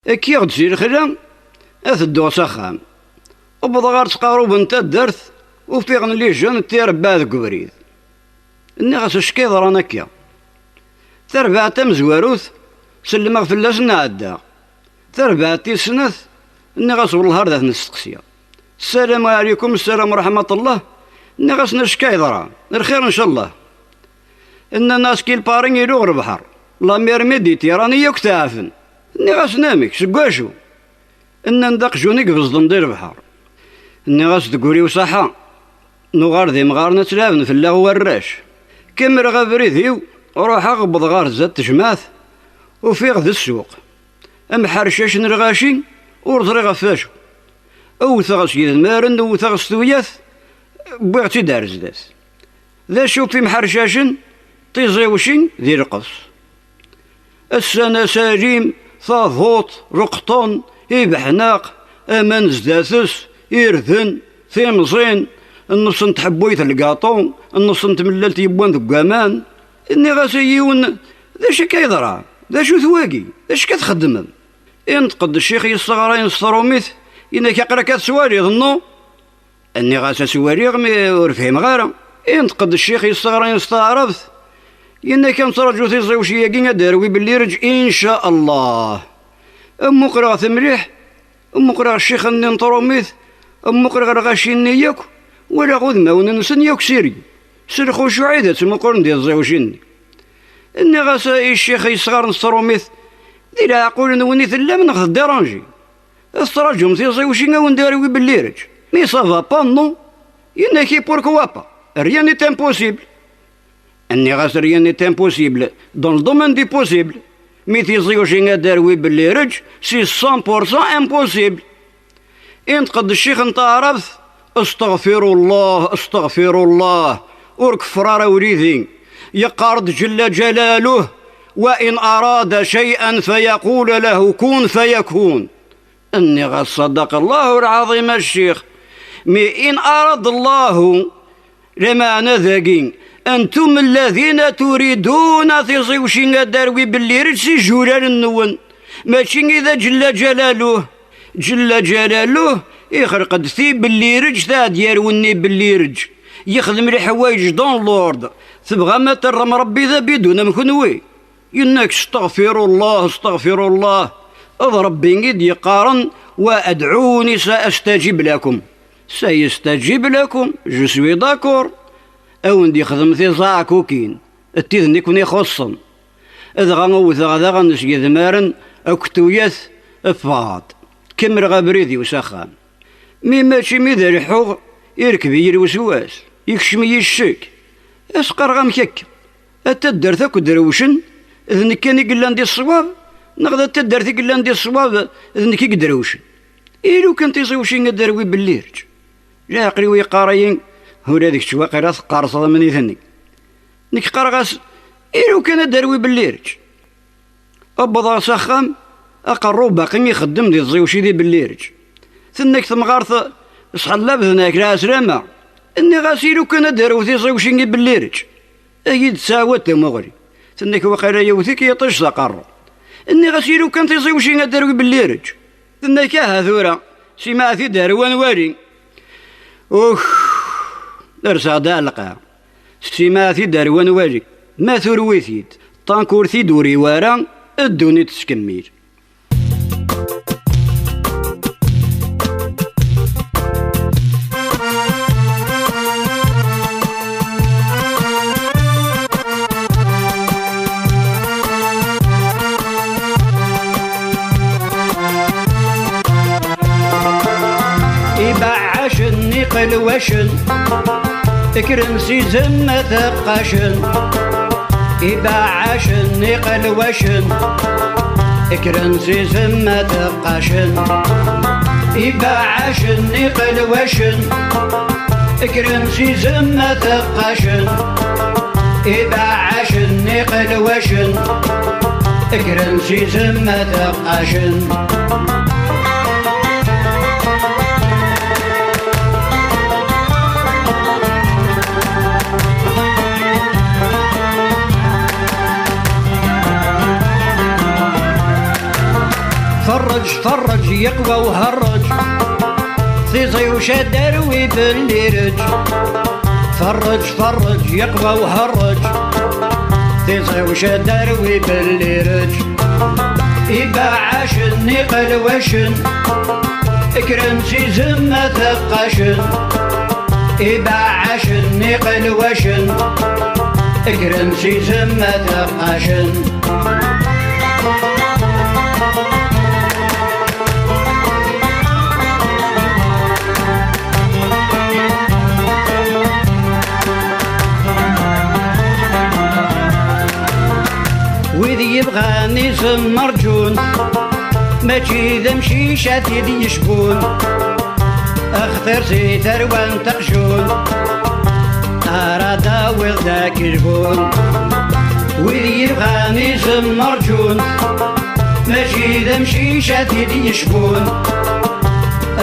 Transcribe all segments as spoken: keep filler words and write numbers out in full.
Kkiɣ-d si lexla, ad dduɣ s axxam. Wwḍeɣ ɣer tqerrub n taddart, ufiɣ-n lijen d tirebbaɛ deg ubrid. Nniɣ-as: "Acu akka yeḍran akka?" Tarbaɛt tamezwarut, sellmeɣ fell-asen, ɛeddaɣ. Tarbaɛt tis snat, nniɣ-as: "Wellah ar d at-nesteqsiɣ." "Ssalamu ɛlikum, ssalamu ṛeḥmaṭullah." Nniɣ-asen: "Acu akka yeḍran? Lxir, ncallah." Nnan-as: "Kilpari iluɣ lebḥer, la mer Méditerranée akk tɛafen." Nniɣ-asen: "Amek, seg wacu?" Nnan-d: "Aqjun i ibeẓḍen di lebḥer." Nniɣ-as: "Deg ul-iw ṣaḥa, nuɣal d imɣaren ad tt-leɛben fell-aɣ warrac." Kemmreɣ abrid-iw, ruḥeɣ, wwḍeɣ ɣer zdat tejmaɛt, ufiɣ d ssuq. Amḥercac n lɣaci, ur ẓriɣ ɣef wacu. Wwteɣ s yedmaren, wwteɣ s tuyat, wwiɣ-tt-id ar zdat. D acu f imḥercacen? Tiẓiwcin di lqefs. Ass-a n asalim, taḍuṭ, leqṭen, ibeḥnaq, aman zdat-s, irden, timẓin, nneṣ n tḥebbuyt n lgaṭu, nneṣ n tmellalt yewwan deg waman. Nniɣ-as i yiwen: "D acu akka yeḍran? D acu-t wagi? D acu akka txeddmem?" Inṭeq-d ccix yesseɣrayen s trumit, yenna-k: "Aql-ak ad twaliḍ, nnu?" Nniɣ-as: "Ad s-waliɣ, mi ur fhimeɣ ara." Inṭeq-d ccix yesseɣrayen s taɛrabt, yenna-k: "Ad nettṛaǧu tiẓiwci-agi ad d-terwi belli ireǧ, inca Allah." Mmuqleɣ-t mliḥ, mmuqleɣ ccix-nni n trumit, mmuqleɣ lɣaci-nni yakk, walaɣ udmawen-nsen yakk s ireg. S lxucuɛ i d ttmuqulen di tẓiwci-nni. Nniɣ-as i ccix yesɣaren s trumit: "Di leɛqul-nwen i tellam neɣ teddiranji? Tettṛaǧum tiẓiwci a wen-d-terwi belli ireǧ? Mi ça va pas, non?" Yenna-k: "Pourquoi pas? Rien n'est impossible." Nniɣ-as: "Rien n'est impossible dans le domaine du possible. Mi tiẓiwci ad d-terwi belli ireǧ, c'est cent pour cent impossible." Inṭeq-d ccix n taɛrabt: "Astaɣfirullah, astaɣfirullah, ur keffer ara wlidi. Yeqqar-d Ǧella Ǧalaluh: wa in arada cay'an fayaqula lahu kun fayakun." Nniɣ-as: "Ṣadaqa Allahu lɛaḍim a ccix. Mi in arada Allahu, lameɛna dagi, antum alladhina turiduna tiẓiwci ad d-terwi belli ireǧ s ijurar-nwen, mačči i d Ǧella Ǧalaluh. Ǧella Ǧalaluh ixleq-d ti belli ireǧ, ta ad d-yerwi nni belli ireǧ. Yexdem leḥwayeǧ dans l'ordre. Tebɣam ad terrem Rebbi d abidun am kenwi?" Yenna-k: "Astaɣfirullah, astaɣfirullah." D Rebbi i d-yeqqaren: "Wa adɛuni sa astajib lakum." Sa yestajib lakum, je suis d'accord. A wen-d-yexdem tiẓaɛkukin, d tid-nni i ken-ixuṣṣen. Dɣa wwteɣ daɣen s yedmaren akked tuyat, ffɣeɣ-d. Kemmleɣ abrid-iw s axxam. Mi mačči mi d leḥḥuɣ, irkeb-iyi lweswas, yekcem-iyi ccek. As-qqareɣ: "Amek akka? A taddart akk drewcen, d nekk kan i yellan di ṣṣwab, neɣ d a taddart i yellan di ṣṣwab, d nekk i idrewcen? I lukan tiẓiwci ad d-terwi belli ireǧ." Leɛqel-iw yeqqar-iyi: "Ula d kečč waqila teqqerṣeḍ am nitni." Nekk qqareɣ-as: "I lukan ad d-terwi belli ireǧ." Wwḍeɣ s axxam, aqerru baqi ixeddem di tẓiwci di belli ireǧ. Tenna-k temɣart: "Sḥellabet-nak lɛeslama." Nniɣ-as: "I lukan ad d-terwi tiẓiwci i belli ireǧ, ad yi-d-tesɛawad tamuɣli." Tenna-k: "Waqila yewwet-ik yiṭij s aqerru." Nniɣ-as: "I lukan tiẓiwci ad d-terwi belli ireǧ." Tenna-k: "Aha tura, simaɛet-id ar wanwali." Ux, rseɣ-d ar lqaɛ. Simaɛet-id ar wanwali. Ma turwi-t-id, tant que ur t-id-uriɣ ara, ddunit tettkemmil. Ibeɛɛacen iqelwacen, kkren si zemmat qqacen. Ibeɛɛacen iqelwacen, kkren si zemmat qqacen. Ibeɛɛacen iqelwacen, kkren si zemmat qqacen. Ibeɛɛacen iqelwacen, kkren si zemmat qqacen. Ferreǧ, ferreǧ, yeqwa uherreǧ. Tiẓi ucadar wi belli reǧ. Ferreǧ, ferreǧ, yeqwa uherreǧ. Tiẓi ucadar wi belli reǧ. Ibaɛacen, iqelwacen, kkren si zemma teqqacen. Ibaɛacen, iqelwacen, kkren si zemma teqqacen. Wid yebɣan izem rǧun, mačči d amcic ad t-id-yecbun. Axtir si tarwa n teqjun, ara d-awiḍ d akelbun. Wid yebɣan izem rǧun, mačči d amcic ad t-id-yecbun.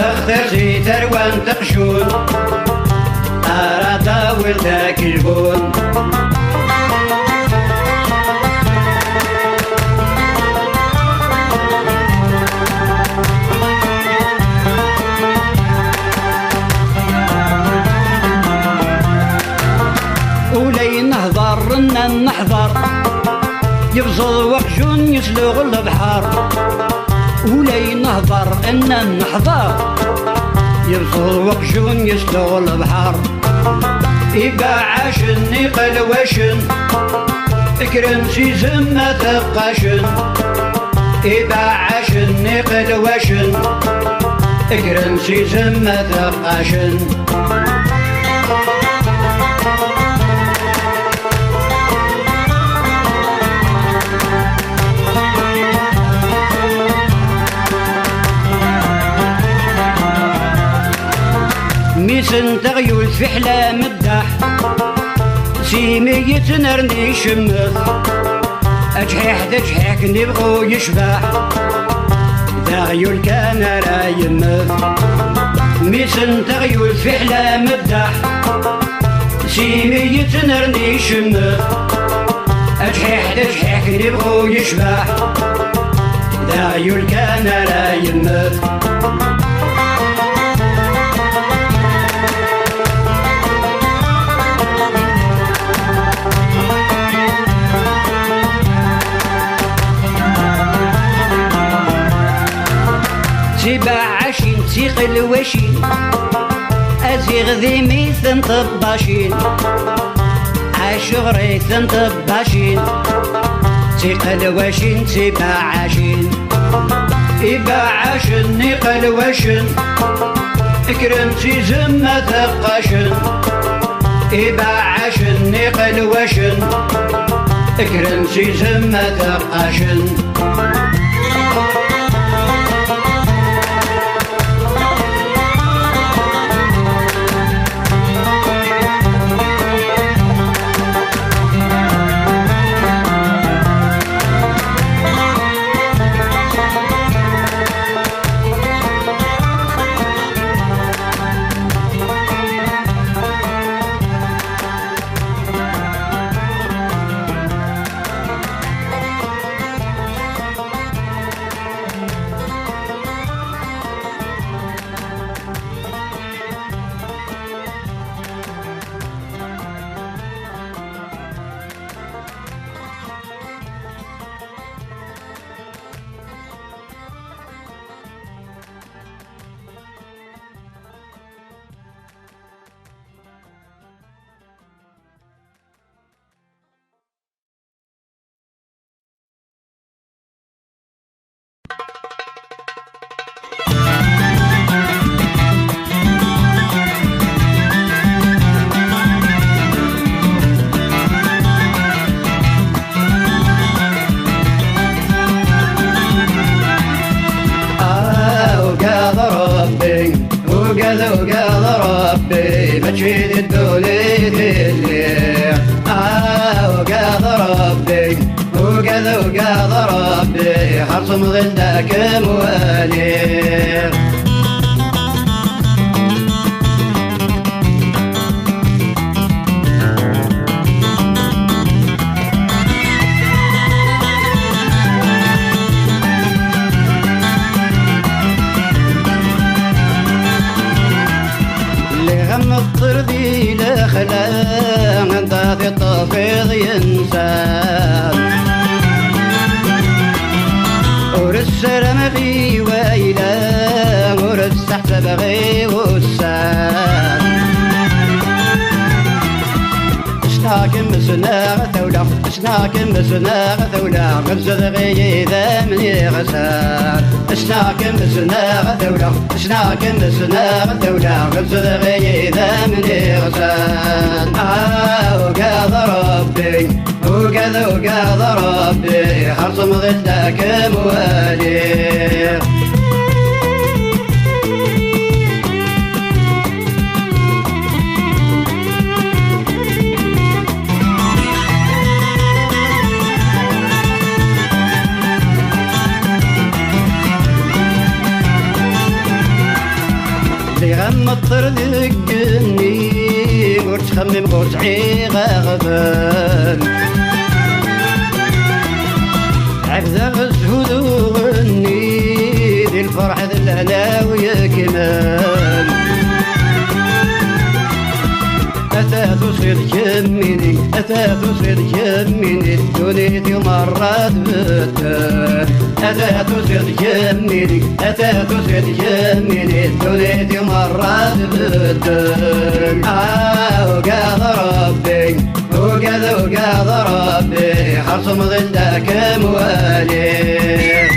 Axtir si tarwa n teqjun, ara d-awiḍ d akelbun. Ula i nehḍer nnan neḥḍer, yebẓeḍ weqjun yesluɣ lebḥer. Ula i nehḍer nnan neḥḍer, yebẓeḍ weqjun yesluɣ lebḥer. Ibaɛacen, iqelwacen, kkren si zemma teqqacen. Ibaɛacen, iqelwacen, kkren si zemma teqqacen. Mmi-s n teɣyult fiḥel ameddaḥ, s imi yettnerni icemmet. Aǧḥiḥ d aǧḥiḥ ken ibɣu yecbeḥ, d aɣyul kan ara yemmet. Mmi-s n teɣyult fiḥel ameddaḥ, s imi yettnerni icemmet. Aǧḥiḥ d aǧḥiḥ ken ibɣu yecbeḥ, d aɣyul kan ara yemmet. Tibaɛacin d tiqelwacin, aziɣ d imi-ten tebbacin. Acuɣer i ten-tebbacin, d tiqelwacin d tibaɛacin. Ibaɛacen, iqelwacen, kkren si zemma teqqacen. Ibaɛacen, iqelwacen, kkren si zemma teqqacen. Ah, ugad Rebbi, ugad, ugad Rebbi, mačči di ddunit i lliɣ. Ah, ugad Rebbi, ugad, ugad Rebbi, ḥerṣ mḍin d akem waliɣ. Rreɣ i wayla, ur sseḥsabeɣ i wussan. Ssneɣ-kem, ssneɣ tawla, ssneɣ-kem, ssneɣ tawla, ɣef zedɣ-iyi d amniɣsan. Ssneɣ-kem, ssneɣ tawla, ssneɣ-kem, ssneɣ tawla, ɣef zedɣ-iyi d amniɣsan. Ah, ugadeɣ Rebbi. Ugad, ugad Rebbi, xerṣum ḍilda-kem waliɣ. Lliɣ am meṭṭer deg igenni, ur ttxemmimeɣ ur sɛiɣ aɣbel. Ɛebdeɣ zzhu d uɣenni, di lferḥ d lehna-w yekmel. Ata tusiḍ kemmini, ata tusiḍ kemmini, ddunit-iw merra tbeddel. Ata tusiḍ kemmini, ata tusiḍ kemmini, ddunit-iw merra tbeddel. Ah, ugad Rebbi, ugad, ugad Rebbi, xerṣum ḍilda-kem waliɣ.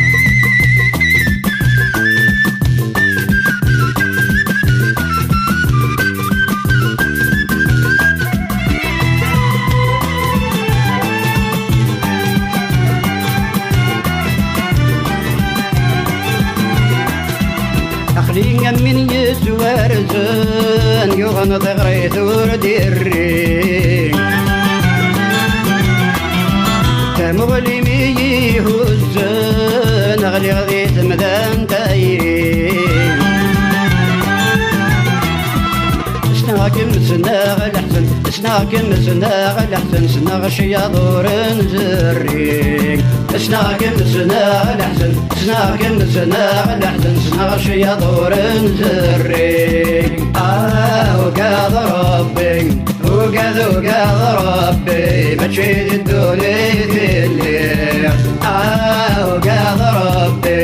Aql-i am win yettwarzen, yuɣen tiɣrit ur d-irri. Tamuɣli mi yi-huzzen, ɣliɣ di temda n tayri. Ssneɣ-kem, ssneɣ leḥzen, ssneɣ-kem, ssneɣ leḥzen, ssneɣ cyaḍ ur nzerri. Ssneɣ-kem, ssneɣ leḥzen, ssneɣ-kem, ssneɣ leḥzen, ssneɣ cyaḍ ur nzerri. Ah, ugad Rebbi, ugad, ugad Rebbi, mačči di ddunit i lliɣ. Ah, ugad Rebbi,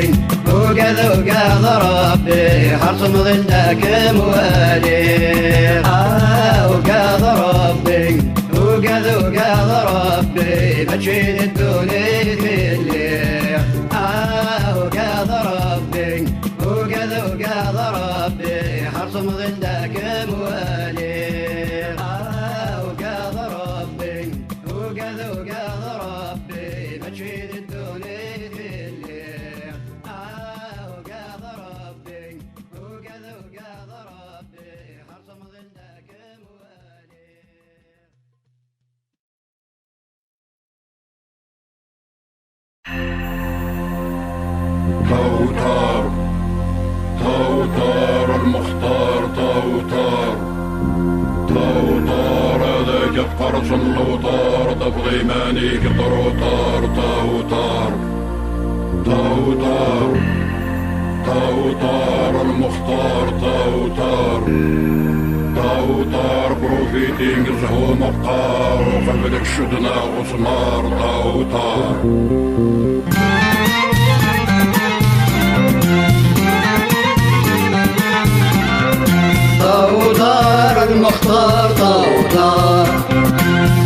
ugad, ugad Rebbi, xerṣum ḍilda-kem waliɣ. Ah, ugad Rebbi, ugad, ugad Rebbi, mačči di ddunit i lliɣ. Ah, ugad Rebbi, ugad, ugad Rebbi, xerṣum ḍilda-kem waliɣ. Ah, ugad Rebbi, ugad, ugad Rebbi, mačči di ddunit i lliɣ. Ah, ugad Rebbi, ugad, ugad Rebbi, xerṣum ḍilda-kem waliɣ. Tawtar, tawtar, lmextar, tawtar, tawtar, ad ak-qqerṣen lewtar, tafeḍ iman-ik trutar, tawtar, tawtar, tawtar, lmextar, tawtar, tawtar, profiting, zzhu meqqar, uqbel ccedna, Smar tawtar. Tawtar, lmextar, tawtar.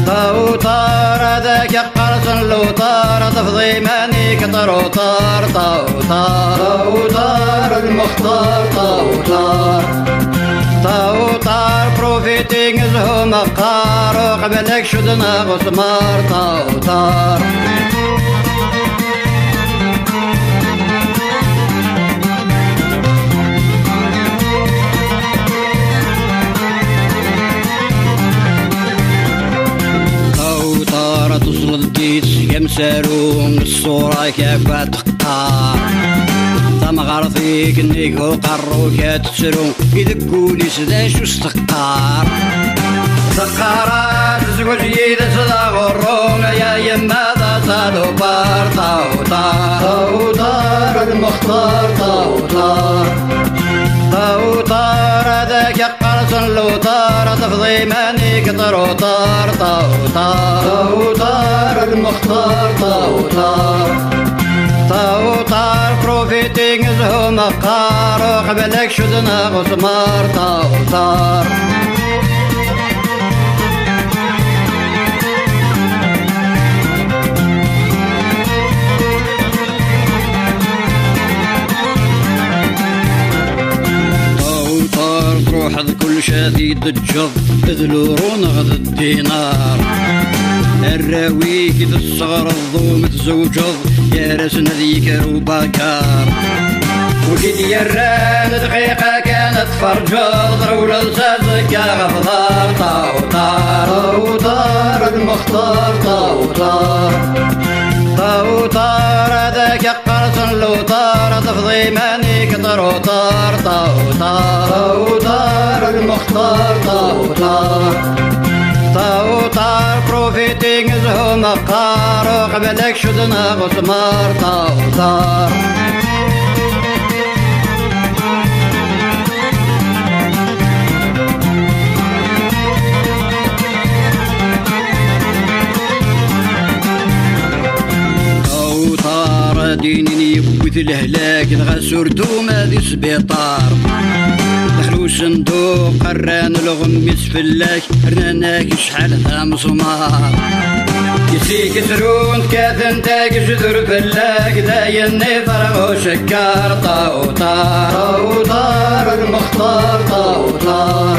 Tawtar, ad ak-qqerṣen lewtar, tafeḍ iman-ik trutar, tawtar. Tawtar, lmextar, tawtar. Tawtar, profiting, zzhu meqqar, uqbel ad k-cudneɣ usmar, tawtar. Tawtar, ad tuẓleḍ di tesga amsaru, ṣṣura-k akk ad teqqar. Tamɣart-ik nnig uqerru-k ad tettru, i deg wul-is d acu s-teqqar. Teqqar ad tezweǧ yid-s d aɣurru, ya yemma d asalubar, tawtar. Tawtar, lmextar, tawtar. Tawtar, ad ak-qqerṣen lewtar, tafeḍ iman-ik trutar, tawtar. Tawtar, lmextar, tawtar. Tawtar, profiti, zhu meqqar, uqbel ad k-cudneɣ usmar, tawtar. Tawtar, truḥeḍ kullec ad t-id-teǧǧeḍ, d luru neɣ d ddinar. Arraw-ik i tesseɣreḍ umi tzewǧeḍ, gar-asen ad yekker ubagar. Ur k-id-yerran dqiqa kan ad tferǧeḍ, rewleḍ s azekka ɣef ḍar. Tawtar, tawtar, lmextar, tawtar. Tawtar, ad ak-qqersen lutar, ad tafeḍ iman-ik trutar. Tawtar, tawtar, lmextar, tawtar. Tawtar, profiti, zhu meqqar, uqbel ad k-cudneɣ usmar, tawtar. Awtar ad inin yewwi-t lehlak, dɣa surtu ma di sbiṭar. Daxel usenduq rran lɣemmi-s fell-ak, rnan-ak acḥal d ameẓmar. Yessi-k zrun kkaten-d agejdur fell-ak, dayen iferɣ ucekkar. Tawtar, tawtar, lmextar, tawtar.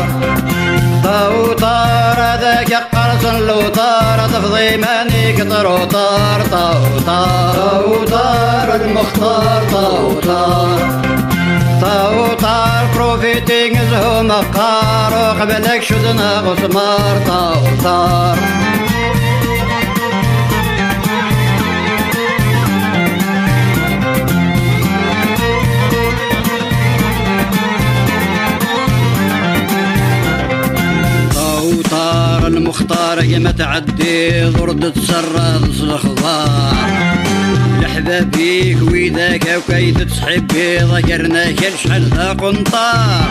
Tawtar, ad ak-qqersen lutar, ad tafeḍ iman-ik trutar. Tawtar, tawtar, lmextar, tawtar. Tawtar, profiti, zhu meqqar, uqbel ad k-cudneɣ usmar, tawtar. Tawtar, lmextar, ma tɛeddiḍ ur d-tserraḍ s lexbar. Leḥbab-ik widak akk ay tettḥibbiḍ, gren-ak acḥal d aqenṭar.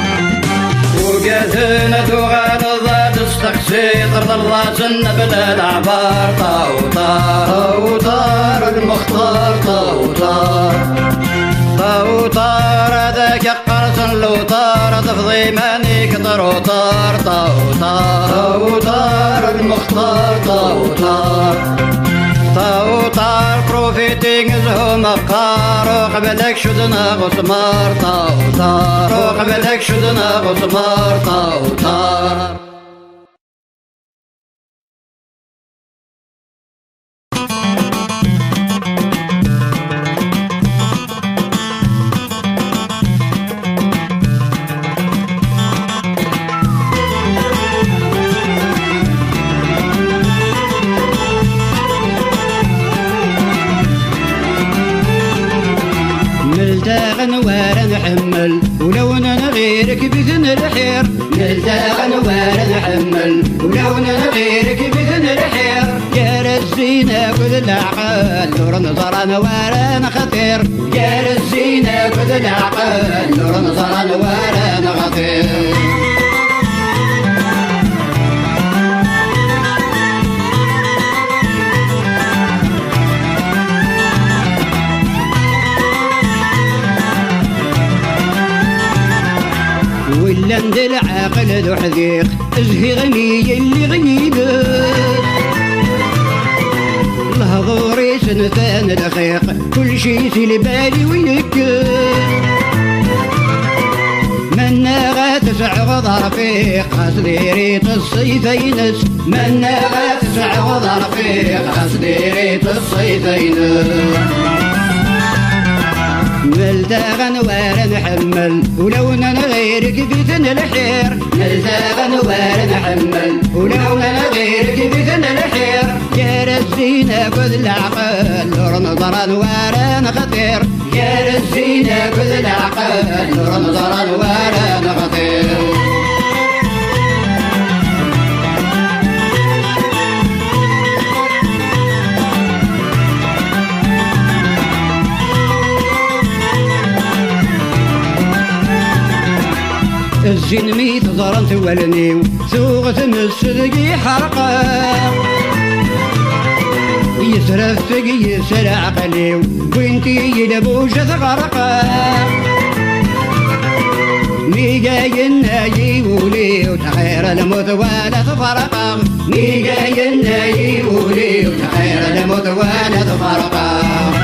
Ugaden ad tuɣaleḍ ad testeqsiḍ, terḍleḍ-asen bla leɛbar. Tawtar, tawtar, lmextar, tawtar. Tawtar, ad ak-qqersen lutar, ad tafeḍ iman-ik trutar. Tawtar, tawtar, lmextar, tawtar. Tawtar, profiti, zhu meqqar, uqbel ad k-cudneɣ usmar. Tawtar, uqbel ad k-cudneɣ usmar, tawtar. Mel daɣen wara nḥemmel, ulawen n ɣir-k biten lḥir. Mel daɣen wara nḥemmel, ulawen n ɣir-k biten lḥir. Gar zzin akked leɛqel ur neẓran wara nxatir. Gar zzin akked leɛqel ur neẓran wara nxatir. Willan d lɛaqel d uḥdiq, zhiɣ mi yelli ɣ yid-s. Lehdur-is ntan lxiq, kulci si lbal-iw yekkes. Mennaɣ ad tesɛuḍ arfiq, xas diri-t ṣṣifa-ines. Mennaɣ ad tesɛuḍ arfiq, xas diri-t ṣṣifa-ines. Mel daɣen wara nḥemmel, ulawen n ɣir-k biten lḥir. Mel daɣen wara nḥemmel, ulawen n ɣir-k biten lḥir. Gar zzin akked leɛqel ur neẓran wara nxatir. Gar zzin akked leɛqel ur neẓran wara nxatir. Zzin mi t-ẓrant wallen-iw, tuɣ tmes deg iḥerqa. Yesrefeg yes leɛqel-iw, wwint-iyi lbuja tɣerqeɣ. Mi ga yenna-yi wul-iw, xir lmut wala tferqeɣ. Mi ga yenna-yi wul-iw, xir lmut wala tferqeɣ.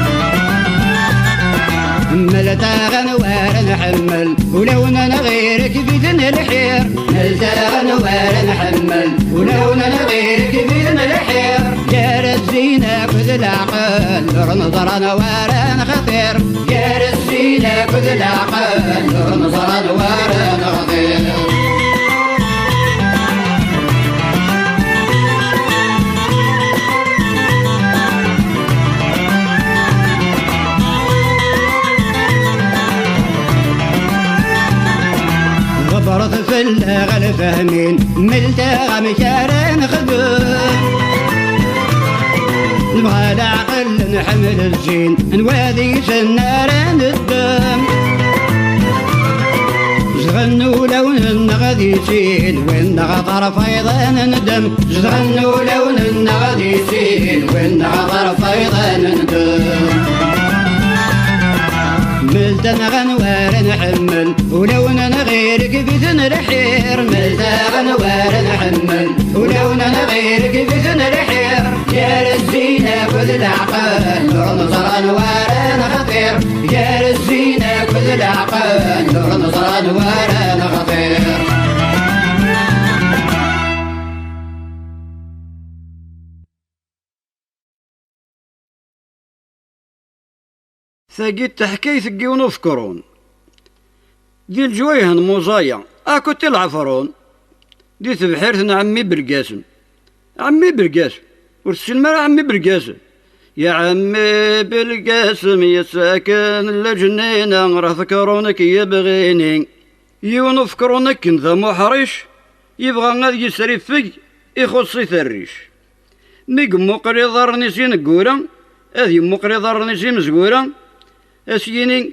Mel taɣen war nḥemmel, ulawen n ɣir-k biden lḥir. Mel taɣen war nḥemmel, ulawen n ɣir-k biden lḥir. Gar zzin akked leɛqel, ur neẓra n wara nextir. Gar zzin akked leɛqel, ur neẓra n wara nextir. Ḍebret fell-aɣ lfehmin, melteɣ amek ara nexdem. Nebɣa leɛqel, nḥemmel zzin, n wad i s-nara neddem. Zɣen ulawen-nneɣ ad issin, win neɣ ṭerf ayḍan neddem. Zedɣen ulawen-nneɣ ad issin, win neɣ ṭerf ayḍan neddem. Melden ɣer nḥemmel, ulawen n ɣir-k biden lḥir. Melden ɣer nḥemmel, ulawen n ɣir-k biden lḥir. Gar zzin akked leɛqel, ur neẓra n wara nextir. Gar zzin akked leɛqel, ur neẓra n wara nextir. Tagi d taḥkayt n yiwen ufekrun. Di leǧwayeh n Muẓaya, à côté Lɛefrun, di tebḥirt n Ɛemmi Belgasem. Ɛemmi Belgasem, ur tessinem ara Ɛemmi Belgasem? Ya Ɛemmi Belgasem, yessaken leǧnina, ɣer tefkrun-ik yebɣini. Yiwen ufekrun akken d amuḥric, yebɣa ad yesriffeg, ixuṣṣ-it rric. Mi yemmuqel iḍarren-is ineggura, ad yemmuqel iḍarren-is imezwura, ad s-yini: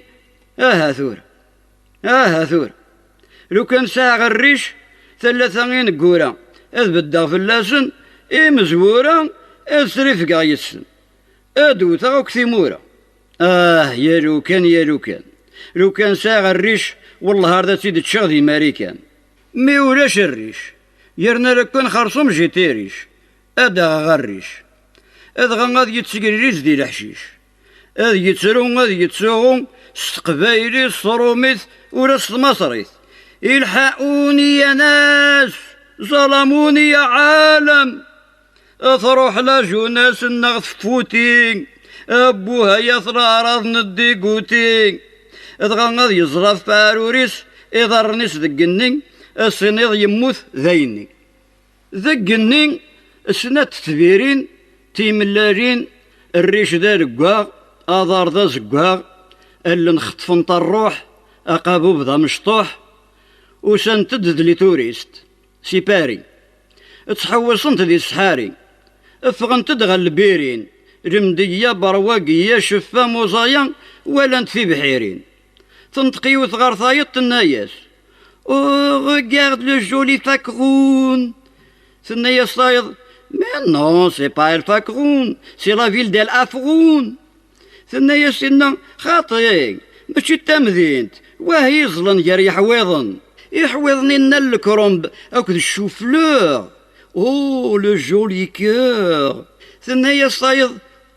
"Aha tura, aha tura. Lukan sɛiɣ rric, talata ineggura, ad beddeɣ fell-asen, imezwura, ad srifgeɣ yes-sen. Ad wteɣ akk timura. Ah, ya lukan, ya lukan. Lukan sɛiɣ rric, wellah ar d ad tt-id-ččeɣ di Marikan. Mi ulac rric, yerna lukan xersum jiti ric, ad d-aɣeɣ rric. Adɣa ad yettegririz di leḥcic. Ad yettru, ad yettsuɣu s teqbaylit, s trumit, ula s tmaṣrit. Ilḥa-uni ya nas, ẓalamuni ya ɛalam." Truḥ la jeunesse-nneɣ teffuti, abbuh ay at leɛraḍ n ddiguti. Dɣa ad yeẓra ɣef uɛrur-is, iḍarren-is deg igenni, ass-nniḍ yemmut d ayenni. Deg igenni, snat tetbirin timellalin, rric d aleggaɣ, aḍar d azeggaɣ, allen xeṭṭfent rruḥ, aqabub d amecṭuḥ, usant-d d les touristes si Paris. Ttḥewwisent di ssḥari, ffɣent-d ɣer lbirin, lemdeyya, berwageyya, ceffa, muẓaya, walant tibḥirin. Tenṭeq yiwet ɣer tayeḍ, tenna-yas: "Oh, regarde le joli Fakroun." Tenna-yas tayeḍ: "Mais non, c'est pas El Fakroun, c'est la ville d'El Afroun." Tenna-yas tinna: "Xaṭi, mačči d tamdint, wahi iẓlen gar yeḥwiḍen. Iḥwiḍen-inna n lekrumb akked ccuflur. Oh, le joli cœur." Tenna-yas tayeḍ: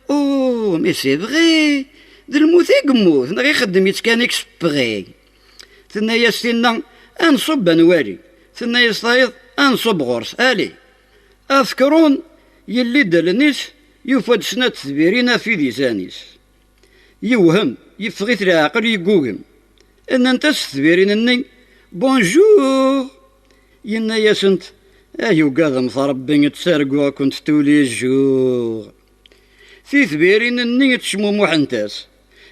"Oh, mais c'est vrai. D lmut i yemmut, neɣ ixeddem-itt kan exprès?" Tenna-yas tinna: "Anṣub ad nwali." Tenna-yas tayeḍ: "Anṣub ɣur-s, allez." Afekrun yelli-d allen-is, yufa-d snat tedbirin ɣef idisan-is. Yewhem, yeffeɣ-it leɛqel, yeggugem. Nnant-as tedbirin-nni: "Bonjour!" Yenna-yasent: "Ay ugademt Rebbi, ttarguɣ-kent tous les jours." Titbirin-nni ttcmumuḥent-as.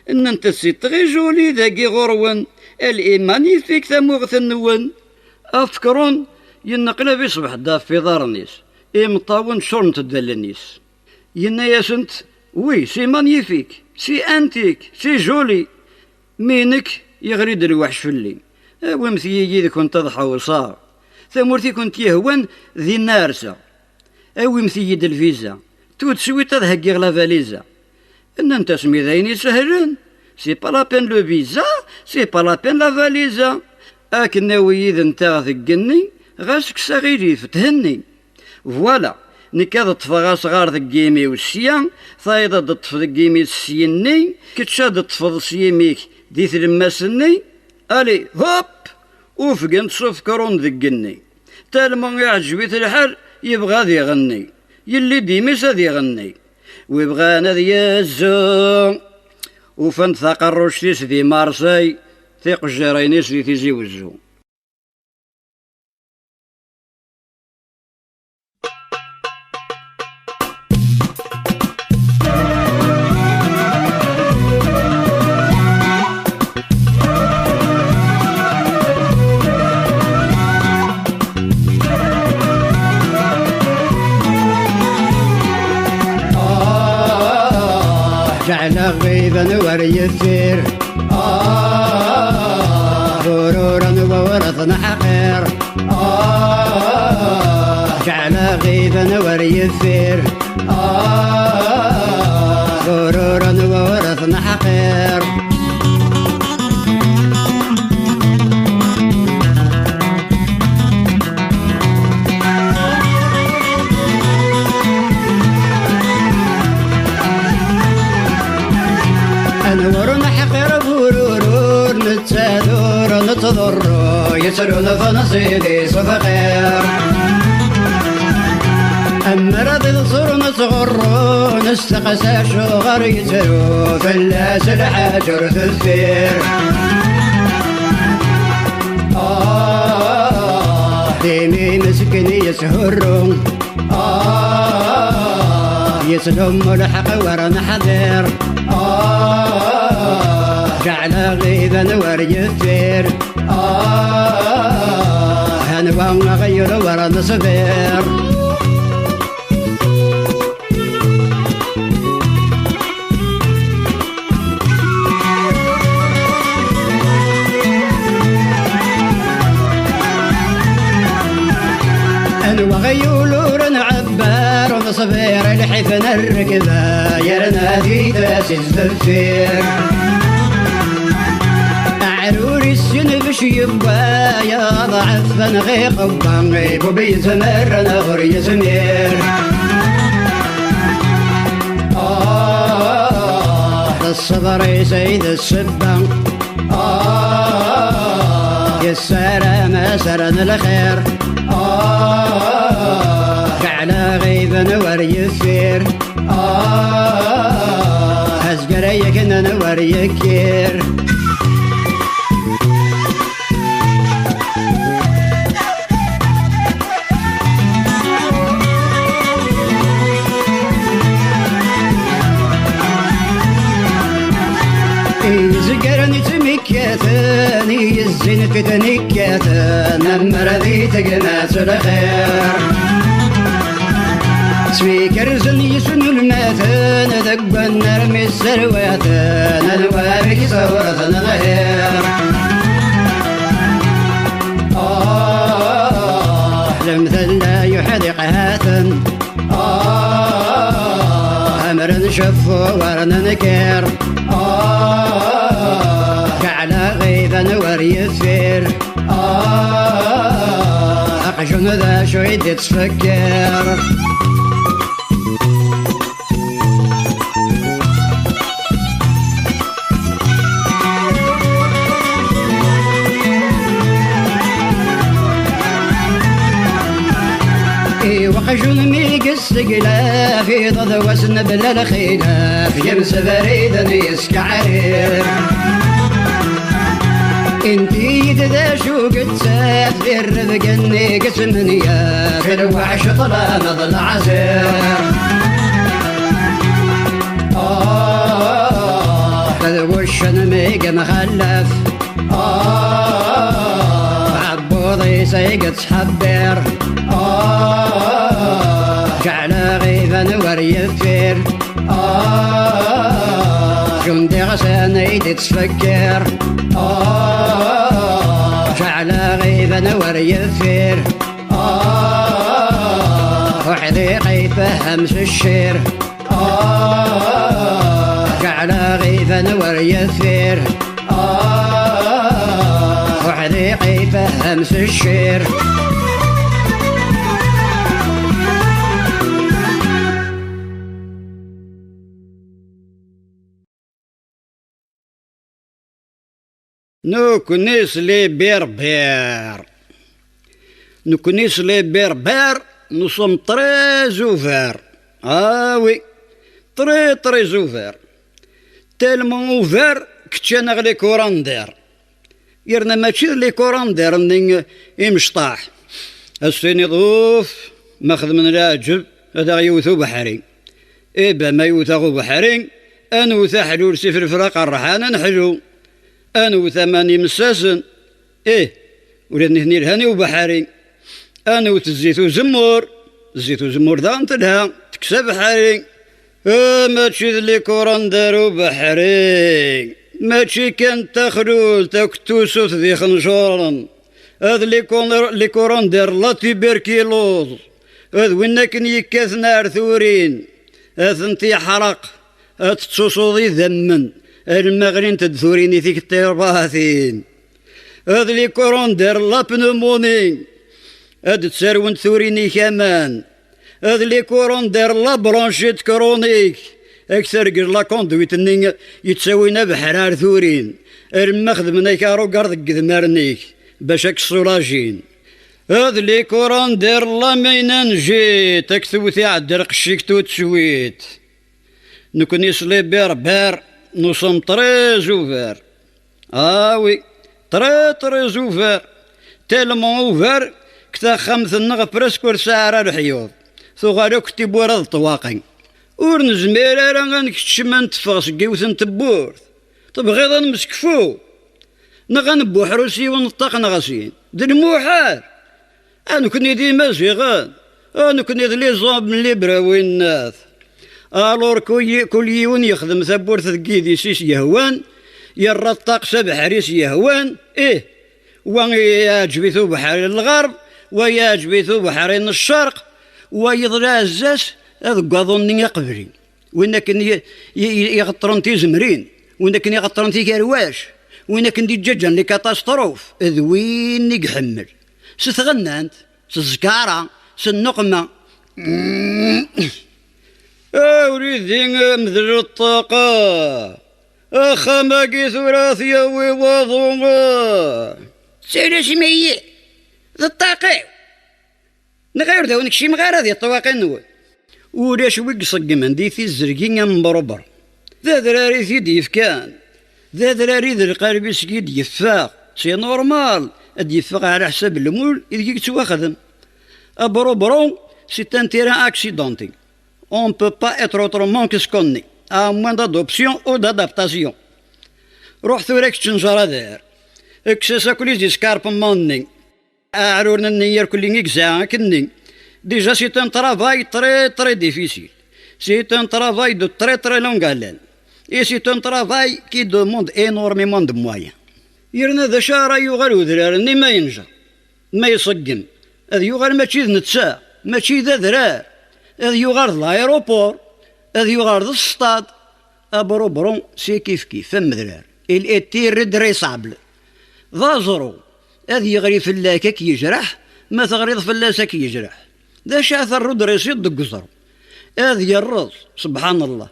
Nnant-as: "C'est très joli dagi ɣur-wen, elle est magnifique tamuɣt-nwen." Afekrun yenneqlab iṣbeḥ-d ɣef iḍarren-is, imeṭṭawen ččurent-d allen-is. Yenna-yasent: "Oui, c'est magnifique, c'est antique, c'est joli. Mi nekk, yeɣli-d lweḥc fell-i. Awimt-iyi yid-kent ad ḥewṣeɣ. Tamurt i kent-yehwan, dinna rseɣ. Awimt-iyi-d lviza, Tout de suite ad heggiɣ la valise. Nnant-as mi d ayen isehlen, c'est pas la peine le visa, c'est pas la peine la valise. Akken nawi yid-nteɣ deg igenni, ɣas kkes aɣilif, thenni. Voilà, nekk ad ṭṭfeɣ asɣar deg yimi-w sya, tayeḍ ad ṭṭef deg yimi-s syenni, kečč ad ṭṭfeḍ s yimi-k di tlemmast-nni. Allez, hop! Ufgen-t s ufekṛun deg igenni. Talma iɛǧeb-it lḥal, yebɣa ad iɣenni. Yelli-d imi-s ad iɣenni. Wi bɣan ad yezzu, ufan-d taqerruct-is di Marseille, tiqejjirin-is di Tizi Wezzu. Ǧeɛleɣ iban war yeffir. Ah, ururen wawrat neḥqir. Ah, ǧeɛleɣ iban war yeffir. Ah, ururen wawrat neḥqir. Anwa ur neḥqir bururu, ur nettadur, ur nettḍurru, yettrun tneẓidi s ufqir. Ammer ad iḍes ur nettɣurru, nesteqsa acuɣer yettru, fell-as lḥaǧ ur teffir. Ah, d imi meskin yeshurru. Ah, yettdummu lḥeqq war neḥdir. Ah, ǧeɛleɣ iban war yeffir. Ah, anwa aɣyul war neṣbir. Anwa aɣyul ur nɛebbar, ur neṣbir i lḥif n rrekba, yerna di tasi deffir. Aɛrur issin bac yewwa, yaḍɛef neɣ iqewwa, ibub yezmer neɣ ur yezmir. Ah, d ṣṣber-is ay d ssebba. Ah, yessaram azar n lxir. Ah, ǧeɛleɣ iban war yeffir. Ah, azger ay aknan war yekkir. Izgaren ittmikkaten, izzin fitni kkaten, ammer di tegmat lxir. Ttmikerzen yisunulmaten, deg wannar mi sserwaten, anwa amek sawret nɣir. Ah, lemtel la yuḥdiq haten. Ah, amren ceffu war nenkir. Ah, ǧeɛleɣ iban war yeffir. Ah, aqjun d acu i d-ittfekkir. I weqjun mi yesseglaf, iḍ d wass mebla lxilaf, yemsebriden yeskeɛrir. Inti-yi-d d acu yettaf di rrebg-nni i yesmenyaf, lweḥc ṭṭlam d leɛzir. Ah, d wuccen mi yemxallaf. Ah, aɛebbuḍ-is ay yettḥebbir. Ah, ǧeɛleɣ iban war yeffir. Ah, jun d iɣsan ay d-ittfekkir. Ah, ǧeɛleɣ iban war yeffir. Ah, Weḥd-i ifehhem s ccir. Ah, ǧeɛleɣ iban wer yeffir. Ah, weḥd-i ifehhem s ccir. Nous connaissons les Berbères. Nous connaissons les Berbères, nous sommes très ouverts. Ah oui, très très ouverts. Tellement ouverts que ččan-aɣ les courants d'air. Yerna mačči d les courants d'air-nni imecṭaḥ. Ad s-tiniḍ, uf, ma xedmen leɛǧeb, ad aɣ-yewwet ubeḥri. Iba ma yewwet-aɣ ubeḥri, ad newwet aḥlul s ifelfel aqerḥan ad neḥlu. Ad newwet aman imessasen. Ih, ula d nitni lhan i ubeḥri. Ad newwet zzit uzemmur. Zzit uzemmur daɣen telha, tekkes abeḥri. Eh, mačči d likuran d aru beḥri. Mačči kan d taxlult akked tusut d ixenjuren. Ad likun-, likuran d la tuberculose. Ad win akken yekkaten ar turin. Ad tent-yeḥreq. Ad tettusuḍ idammen. Alma ɣlint-d turin i tikṭirbatin. Ad likuran d la pneumonie. Ad d-ttarwent turin-ik aman. Ad likuran d la bronchite chronique. Ad k-tergel la conduite-nni yettawin abeḥri ar turin. Alma xedmen-ak arugar deg idmaren-ik bac ad k-ssulajin. Ad likuran d la méningite. Ad k-tewwet iɛedda lqecc-ik tout de suite. Nekkni s les Berbères, nous sommes très ouverts. Ah oui, très très ouverts. Tellement ouverts que taxxamt-nneɣ presque ur tesɛi ara leḥyuḍ. Tuɣal akk tiwwura d ṭṭwaqi. Ur nezmir ara ad nekcem ad netteffeɣ seg yiwet n tewwurt. Tebɣiḍ ad nemsekfu? Neɣ ad nbuḥru s yiwen n ṭṭaq neɣ sin? D lmuḥal! A nekkni d Imaziɣen, a nekkni d les hommes libres a winnat. Alors kul, kul yiwen yexdem tawwurt deg yidis-is yehwan, yerra ṭṭaq s abeḥri-s yehwan, ih, wa yeɛǧeb-it ubeḥri n lɣerb, wa yeɛǧeb-it ubeḥri n ccerq, wa yeḍla ɛezz-as ad deg waḍu-nni iqebli. Win akken i, i, i, iɣeṭṭren tizemrin, win akken iɣeṭṭren tikerwac, win akken d-iǧǧaǧan les catastrophes, d win i iḥemmel. S tɣennant, s zzkara, s nnuqma. A wlidi, mdel ṭṭaqa! Axxam-agi tura ad t-yawi waḍu! Ttalasim-iyi! D ṭṭaqa-iw! Neɣ ur d awen-kcimeɣ ara di ṭṭwaqa-nwen? Ulac wi iṣeggmen di tizzergi am Brubru. D adrar i t-id-yefkan. D adrar i d lqaleb-is i d-yeffeɣ. C'est normal, ad d-yeffeɣ ɛla ḥsab lmul ideg i yettwaxdem. Abrubru, c'est un terrain accidenté. On ne peut pas être autrement que ce qu'on est, à moins d'adoption ou d'adaptation. Ruḥ tura kečč n Jarader. Kkes-as akk les escarpements-nni. Aɛrur-nni irkelli i yesɛa akkenni. Déjà, c'est un travail très, très difficile. C'est un travail de très, très longue haleine. Et c'est un travail qui demande énormément de moyens. Yerna d acu ara yuɣal udrar-nni ma yenjer, ma iṣeggem? Ad yuɣal mačči d netta, mačči d adrar. Ad yuɣal d l'aéroport, ad yuɣal d stade. Abrubru, c'est kif kif, am udrar. Il est irredressable. D aẓru. Ad yeɣli fell-ak, ad k-yejreḥ, ma teɣliḍ fell-as, ad k-yejreḥ. D acu ara terrudrisiḍ deg uẓru? Ad yerreẓ, subḥan Allah.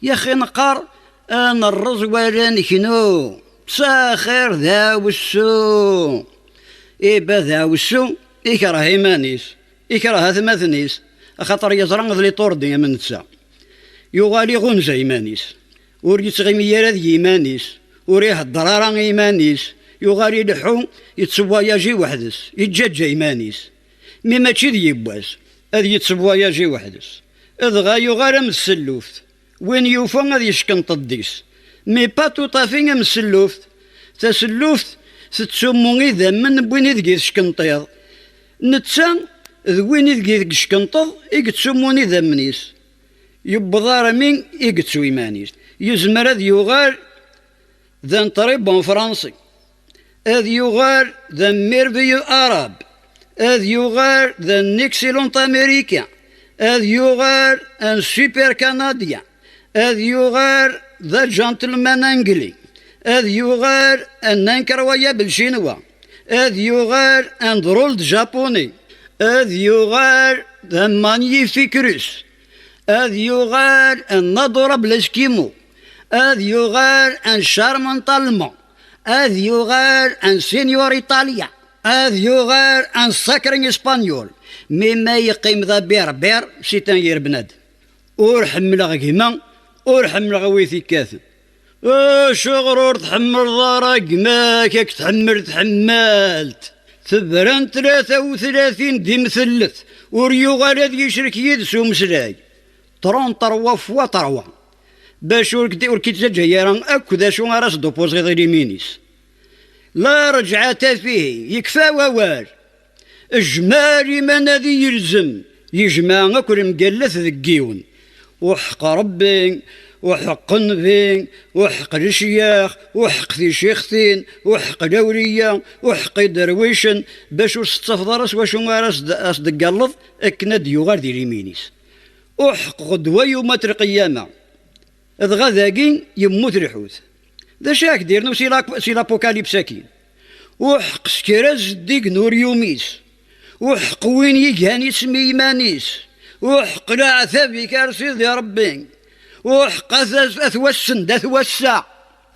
Yaxi neqqar, ad nerreẓ wala neknu. S axir d awessu. Iba d awessu, ikreh iman-is, ikreh atmaten-is, axaṭer yeẓra d liṭurdi am netta. Yuɣal iɣunza iman-is. Ur yettɣimi ara d yiman-is, ur ihedder ara i iman-is, yuɣal ileḥḥu, yettewwayaji weḥd-s, yeǧǧaǧǧa iman-is. Mi mačči d yiwwas, ad yettewwayaji weḥd-s. Dɣa yuɣal am tselluft, win yufa ad yeckenṭeḍ deg-s. Mais pas tout à fait am tselluft. Taselluft tettummu idammen n win ideg i teckenṭiḍ. Netta d win ideg i teckenṭeḍ i yettummun idammen-is. Yewweḍ armi i yettu iman-is. Yezmer ad yuɣal d un très bon français. Ad yuɣal d un merveilleux arabe. Ad yuɣal d un excellent américain. Ad yuɣal un super canadien. Ad yuɣal d agentleman angli. Ad yuɣal un incroyable chinois. Ad yuɣal un drôle de japonais. Ad yuɣal d un magnifique russe. Ad yuɣal un adorable esquimau. Ad yuɣal un charmant allemand. Ad yuɣal un senior italien. Ad yuɣal un sacré espagnol. Mi ma yeqqim d aberbère, c'est un yir bnadem. Ur ḥemmleɣ gma, ur ḥemmleɣ wi t-ikkaten. Acuɣer ur tḥemmleḍ ara gma-k, ak tḥemmel tḥemmalt? Tebren tlata u tlatin d imtellet, ur yuɣal ad yecrek yid-s umeslay. Trente-trois fois trois. Bac ur k-, ur k-ittaǧǧa ara akk d acu ara s-d-upuẓiḍ i limin-is. La rejɛata fihi, yekfa wawal. Jmal iman ad yelzem, yejmeɛ akk lemgallat deg yiwen. Uḥeqq Rebbi, uḥeqq Nnbi, uḥeqq lecyax, uḥeqq ticixtin, uḥeqq lawliya, uḥeqq iderwicen, bac ur s-tettafeḍ ara s wacu ara s-d-, as-d-teggalleḍ akken ad d-yuɣal di limin-is. Uḥeqq ɣedwa yumat lqiyama. Dɣa dagi yemmut lḥut. D acu i ak-d-irnu si la-, si l'apocalypse-agi? Uḥeqq s kra zeddigen ur yumis. Uḥeqq win igan isem i yiman-is. Uḥeqq leɛtab-ik ar Sidi Ṛebbi. Uḥeqq at, at wassen d at wass-a.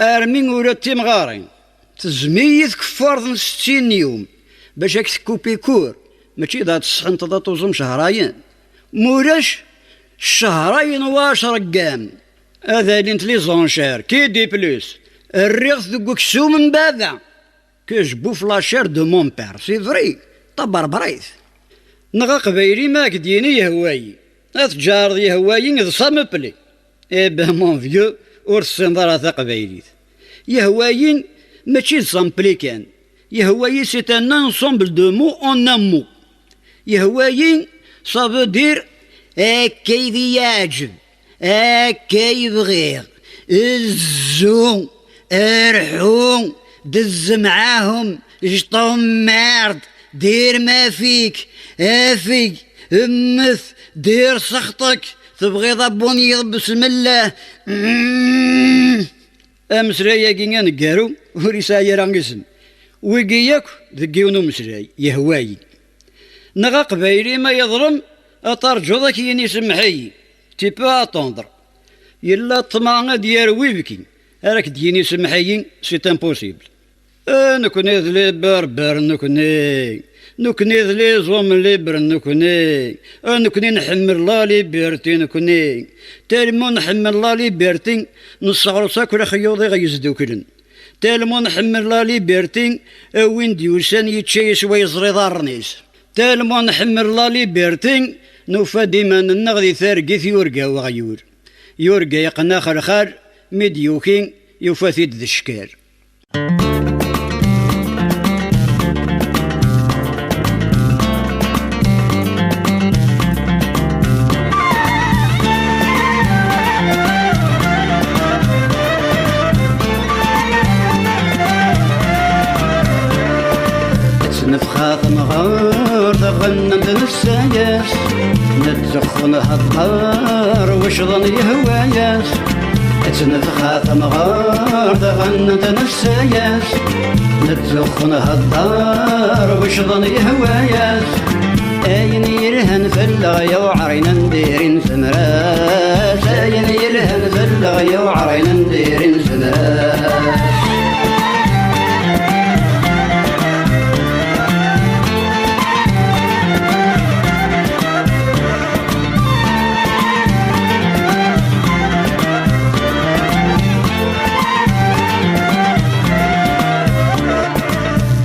Armi ula d timɣarin. Tezmi-yi tkeffart n settin yum bac ad k-tekkupi kur, mačči d ad tesḥenteḍ ad tuẓum cehrayen. Mulac, cehrayen wa acreggam, ad alint les enchères, qui dit plus? Rriɣ-t deg uksum n baba, que je bouffe la chair de mon père, c'est vrai, taberbrit. Neɣ aqbayli ma ak-d-yini yehwa-yi, ad tǧareḍ yehwa-yi d ça me plaît. Eh ben, mon vieux, ur tessineḍ ara taqbaylit. Yehwa-yi mačči d ça me plaît kan. Yehwa-yi, c'est un ensemble de mots en un mot. Yehwa-yi, ça veut dire akka i d-yeɛǧeb, akka i bɣiɣ, zzu, rḥu, dezz mɛahum, je t'emmerde, dir ma fik, afeg, mmet, dir sexṭek, tebɣiḍ abunyiḍ, besmellah. Mm. Ameslay-agi aneggaru ur yesɛi ara isem. Wigi yakk deg yiwen umeslay, yehwa-yi. Neɣ aqbayli ma yeḍlem, ad tarǧuḍ ad k-yini semmeḥ-iyi. Tu peux attendre. Yella ṭṭmeɛ ad d-yerr wibki, ara k-d-yini semmeḥ-iyi, c'est impossible. A nekni d les berbères nekni, nekni d les hommes libres nekni, a nekni nḥemmel la liberté nekni, tellement nḥemmel la liberté, nesseɣres akk lexyuḍ i ɣ-yesduklen, tellement nḥemmel la liberté, a win d-yusan yečča yeswa yeẓra iḍarren-is, tellement nḥemmel la liberté, nufa-d iman-nneɣ di targit yurga weɣyul, yurga yeqqen axelxal, mi d-yuki yufa-t-id d cckal. Ad tnefxa temɣart ɣennant nessayas, nettexxu nhedder wecḍen yehwa-yas. Ad tnefxa temɣart ɣennant nessayas, nettexxu nhedder wecḍen yehwa-yas. Ayen yelhan fell-aɣ yewɛer i nendirin semras, ayen yelhan fell-aɣ yewɛer i nendirin semras.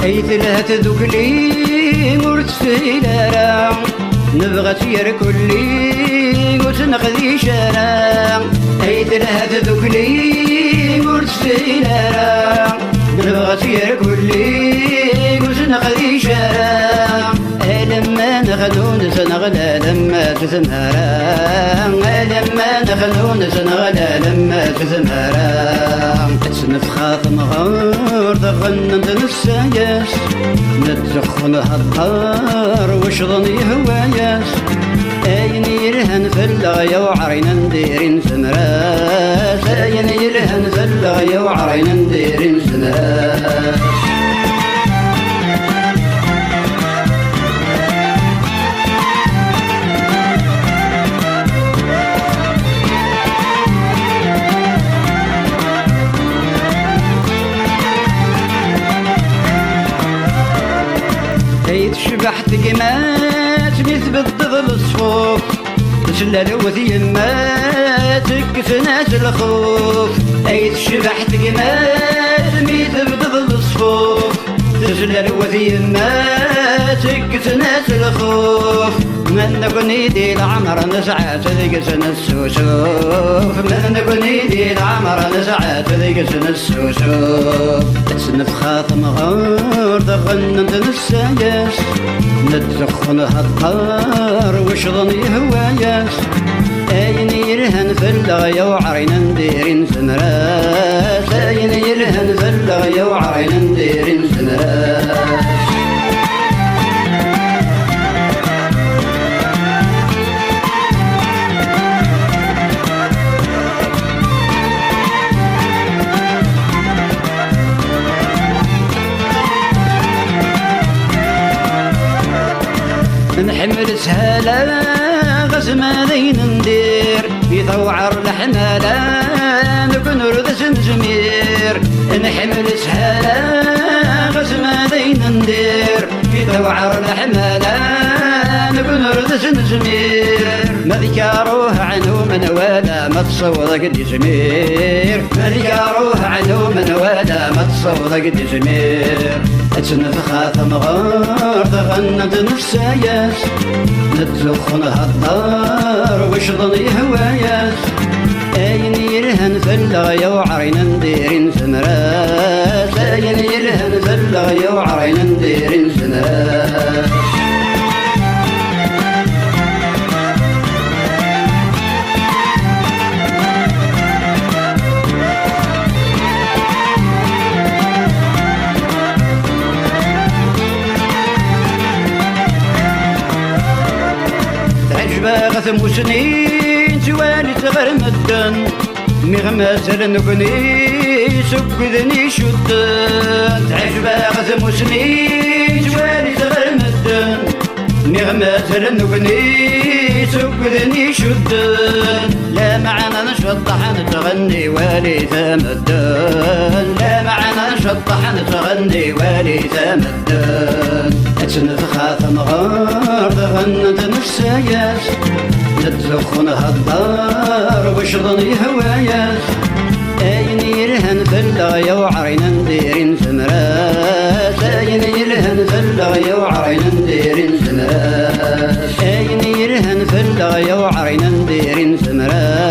Ay telha tdukli ur teshil ara, nebɣa-tt yerkulli ur tt-neqdic ara. Ay telha tdukli ur teshil ara, nebɣa-tt yerkulli ur tt-neqdic ara. Alamma nexdun s neɣlal am at tmara, alamma nexdun s neɣlal am at tmara. Ad tnefxa temɣart ɣennant nessayas, nettexxu nhedder wecḍen yehwa-yas. Ayen yelhan fell-aɣ yewɛer i nendir i nezmer-as. Ayen yelhan fell-aɣ yewɛer i nendir i nezmer-as. Ay tecbeḥ tegmat mi tbeddeḍ leṣfuf, teslalew tyemmat kksen-as lxuf. Ay tecbeḥ tegmat mi tebdeḍ leṣfuf, teslalew tyemmat kksen-as lxuf. Ma nekni di leɛmer nesɛa-tt deg-s nessusuf. Ma nekni di leɛmer nesɛa-tt deg-s nessusuf. Ad tnefxa temɣert ɣennent nessayas, nettexxu nhedder wecḍen yehwa-yas. Ayen yelhan fell-aɣ yewɛer i nendir i nezmer-as. Ayen yelhan fell-aɣ yewɛer i nendir i nezmer-as. Nḥemmel sshala ɣas ma d ayen n dir, i tewɛer leḥmala nekk ur d as-nezmir. Nḥemmel sshala ɣas ma d ayen n dir, i tewɛer leḥmala nekk ur d as-nezmir. Ma d karuh ɛnu menwala ma tṣewweḍ-ak-d izmir. Ma d karuh ɛnu menwala ma tṣewweḍ-ak-d izmir. Ad tnefxa temɣert ɣennent nessayas, nettexxu nhedder wecḍen yehwa-yas. Ayen yelhan fell-aɣ yewɛer i nendir i nezmer-as. Ayen yelhan fell-aɣ yewɛer i nendir i nezmer-as. Teɛjeb-aɣ tmusni, nettwali-tt ɣer medden. Mi ɣ-mazal nekni seg widen icudden. Teɛjeb-aɣ tmusni, nettwali-tt ɣer medden. Mi ɣ-mazal nekni seg widen icudden. Lameɛna nceṭṭeḥ nettɣenni, wali tamedden. Lameɛna nceṭṭeḥ nettɣenni, wali tamedden. Ad tnefxa temɣert ɣennent nessayas, nettzuxxu nhedder wecḍen yehwa-yas. Ayen yelhan fell-aɣ yewɛer i nendir i nezmer-as. Ayen yelhan fell-aɣ yewɛer i nendir i nezmer-as. Ayen yelhan fell-aɣ yewɛer i nendir i nezmer-as.